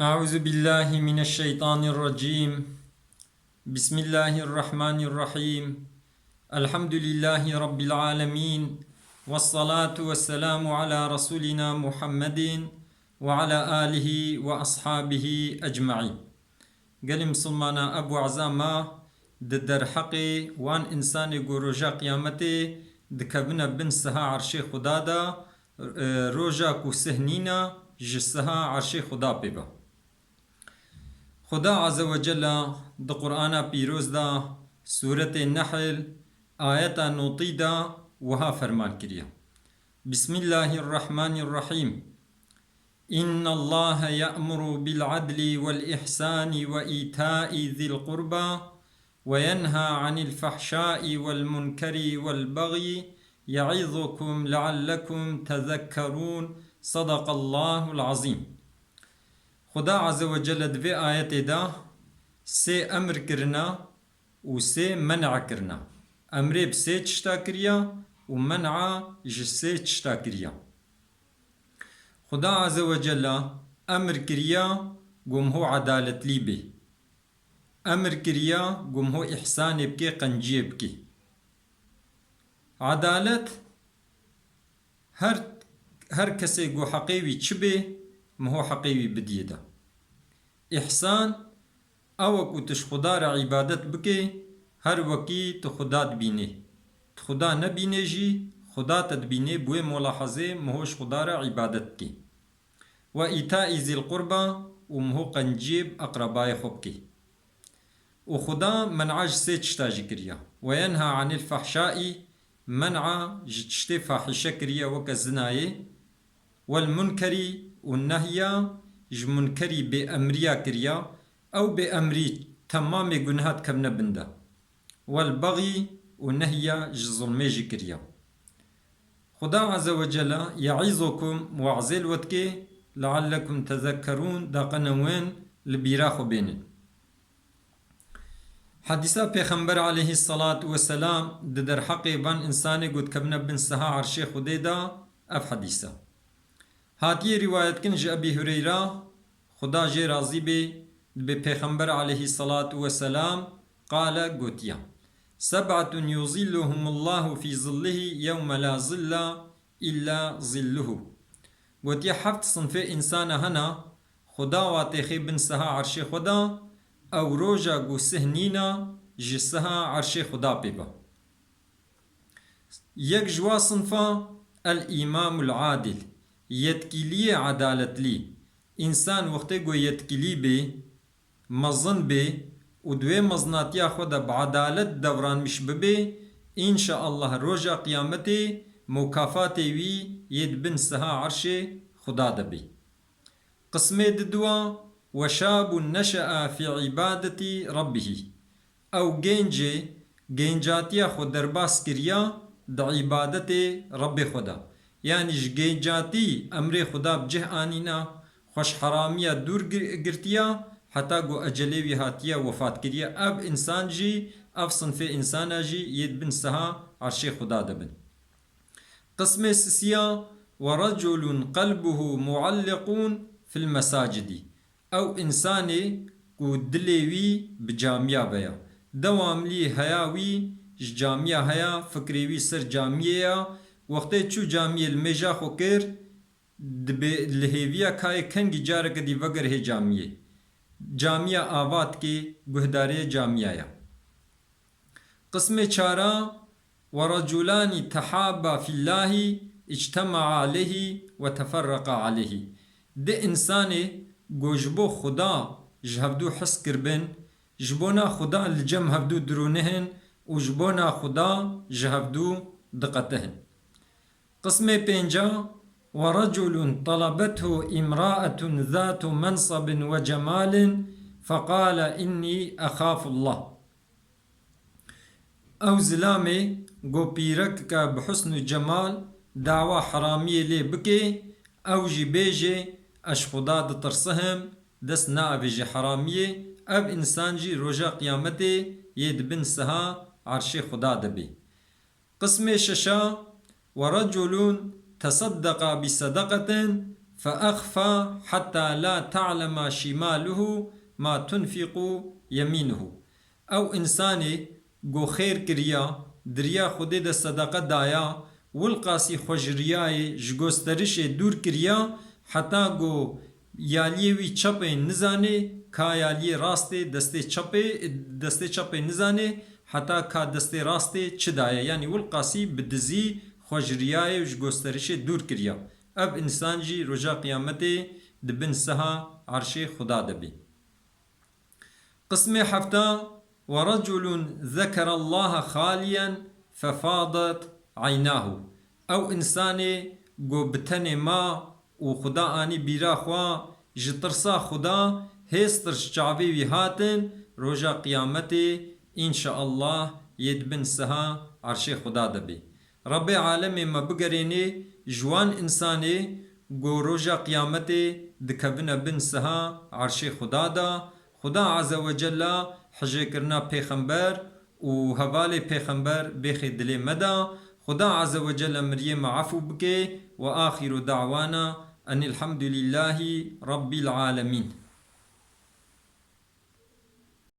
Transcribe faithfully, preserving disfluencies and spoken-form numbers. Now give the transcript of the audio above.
أعوذ بالله من الشيطان الرجيم. بسم الله الرحمن الرحيم. الحمد لله رب العالمين. والصلاة والسلام على رسولنا محمد وعلى آله وأصحابه أجمعين. Gelî misilmana, ev weza me di derheqê wan însanê ku roja qiyametê dikevine bin siha erşê Xuda de, e, roja ku sih nîne, ji siha erşê Xuda pê be. Xuda Azze ve Celle di Qur'ana Pîroz de, Sûretê Nehl, ayeta notî de wiha ferman kiriye. Bismillahirrahmanirrahîm. إن الله يأمر بالعدل والإحسان وإيتاء ذي القربى وينهى عن الفحشاء والمنكر والبغي يعظكم لعلكم تذكرون. صدق الله العظيم. Xuda Azze ve Celle di vê ayetê de sê emr kirine û sê men'a kirine. Emrê bi sê tişta kiriye û men'a ji sê tişta kiriye. Xuda Azze ve Celle emr kiriya ku mho edaletlî bê. Emr kiriya ku mho îhsanê bike, qenciyê bike. Edalet, her, her kesê ku heqê wî çi bê, mho heqê wî bidiyê de. Îhsan, ew e ku tu ji Xuda re îbadet bikê, her wekî tu Xuda dibînê. Tu Xuda nebînê jî, Xuda te dibînê, bi wê mulahazê mho ji Xuda re îbadet bikê. Ve îtaî zîl qurba, û mho qenciyê bi eqrebayê xwe bikê. Û Xuda men'a ji sê tişta jî kiriya. Ve yenha anil fahşaî, men'a ji tiştê fahîşe kiriye, weke zinayê. Wel munkerî û nehya ji munkerî bêemriya kiriya, ew bêemrî temamê guneha dikevine bin de. Wel bexî û nehya ji zulmê jî kiriya. Xuda Azze ve Celle yeîzokum, wazê li we dike, leallekum tezekkerûn, da qe ne win li bîra xwe bênin. Hedîsa Pêxember aleyhisselatu vesselam di derheqê van însanê ku dikevine bin siha erşê Xwedê de, ev hedîs e. Hatiye rîwayetkin ji Ebî Hureyra, Xuda jê razî bê, dibê Pêxember aleyhisselatu vesselam qale gotiya: Seb'atun yuzilluhumullahu fî zillihi yewme la zilla illa zilluhu. Gotiye, heft sinfê însana hene, Xuda wa têxê bin siha erşê xwe de, ew roja ku sih nîna, ji siha erşê Xuda pê be. Yek ji wa sinfa, el îmamul adil, yetkîliyê edaletlî. Însan wextê ku yetkîlî bê, mezin bê û di wê mezinatiya xwe de bi edalet devranmiş bibê, înşaallah roja qiyametê mukafatê wî yê di bin siha erşê Xuda de bê. Qismê didua, we şabun neşe'a fî îbadetî Rabbihî. Ew gencê gencatiya xwe derbas kiriya di îbadetê Rebbê xwe de. Yanî ji gencatî emrê Xuda bi cih anîna, xwe ji heramiya dûr gi-, girtiya, heta ku ecelê wî hatiye wefat kiriye. Ev însan jî, ev sinfê însana jî yê di bin siha erşê Xuda de bin. Qismê sisiya, we reculun qelbuhu mualliqun fil mesacidi. Ew însanê ku dilê wî bi camiya ve ya. Dewamlî heya wî ji camiya heya, fikrê wî ser camiyê ya. Wextê çû camiyê li mêja xwe kir, dibê li hêviya kayê kengî careke dî veger hê camiyê. Camiya ava dikê, guhdarê camiya ya. Qismê çara, we reculani tehabba fîllahî îctema'a aleyhî we teferreqa aleyhî. Di însanê ku ji bo Xuda ji hevdû hez kiribin, ji bona Xuda li cem hevdû dirûnihin û ji bona Xuda ji hevdû diqetihin. Qismê pênca, we reculun talabethu imraetun zatu mensabin we cemalin feqale innî exafullah. Ew zilamê ku pîrekeke bi husn û cemal dawa heramiyê lê bike, ew jî bêje, ez ji Xuda ditirsihim, dest neavêje heramiyê, ev însan jî roja qiyametê yê di bin siha erşê Xuda de bê. Qismê şeşa, we reculun teseddeqa bi sedeqetin فأخفى حتى لا تعلم شماله ما تنفق يمينه. Ew însanê go xêr kiriya, diriya Xwedê de sedeqe daya, wilqasî xwe ji riyayê, ji gosterişê dûr kiriya, heta go yaliyê wî çepê nizanê ka yaliyê rastê, destê çepê, destê çepê nizanê heta ka destê rastê çi daye. Yanî wilqasî bi dizî xwe ji riyayê û ji gosterişê dûr kiriya. Ev însan jî roja qiyametê di bin siha erşê Xuda de bî. Qismê hefta, ورجل ذكر الله خاليا ففاضت عيناه. Ew însanê go bi tenê ma û Xuda anî bîra xwe, ji tirsa Xuda hêz tirş çavê wî hatin, roja qiyametê, înşeallah, yê di bin siha erşê Xuda de bê. Rebê alemê me bigerênê ji wan însanê ku roja qiyametê dikevine bin siha erşê Xuda de. Xuda Azze ve Celle hijêkirina pêxember û hevalê pêxember bêxê dilê me de. Xuda Azze ve Celle miriyê me efû bike. Ve axiru da'wana enil hamdulillahî rabbil alemîn.